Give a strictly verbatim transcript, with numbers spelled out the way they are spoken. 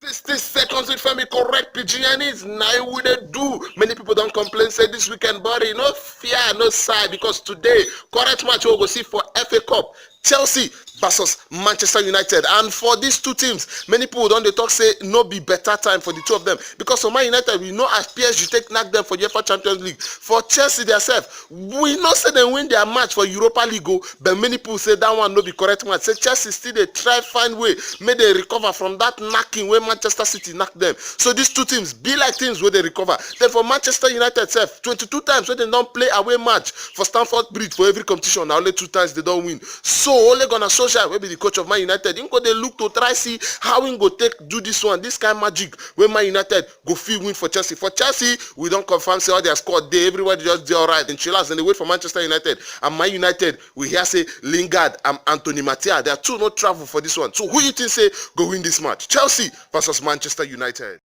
Sixty seconds with Femi, correct Pidgianis. Now we dey do. Many people don't complain, say this weekend, but no fear, no sigh, because today, correct match we go see for F A Cup. Chelsea versus Manchester United. And for these two teams, many people don't dey talk say no be better time for the two of them, because for Man United, we know as P S G take knock them for the F A Champions League. For Chelsea themselves, we know say they win their match for Europa League, oh, but many people say that one no be correct match. Say Chelsea still dey try find way make they recover from that knocking wey Manchester City knock them. So these two teams be like teams wey dey recover. Then for Manchester United sef, twenty-two times wey dem don play away match for Stamford Bridge for every competition, na only two times they don win. So Ole Gunnar Solskjaer, wey be the coach of Man United, him go dey look to try see how him go take do this one, this kind magic wey Man United go fit win for Chelsea. For Chelsea, we don confirm say all their squad dey, everybody just dey alright. And chillax, and they wait for Manchester United. And Man United, we hear say Lingard and Anthony Martial, they are two no travel for this one. So who you think say go win this match? Chelsea versus Manchester United.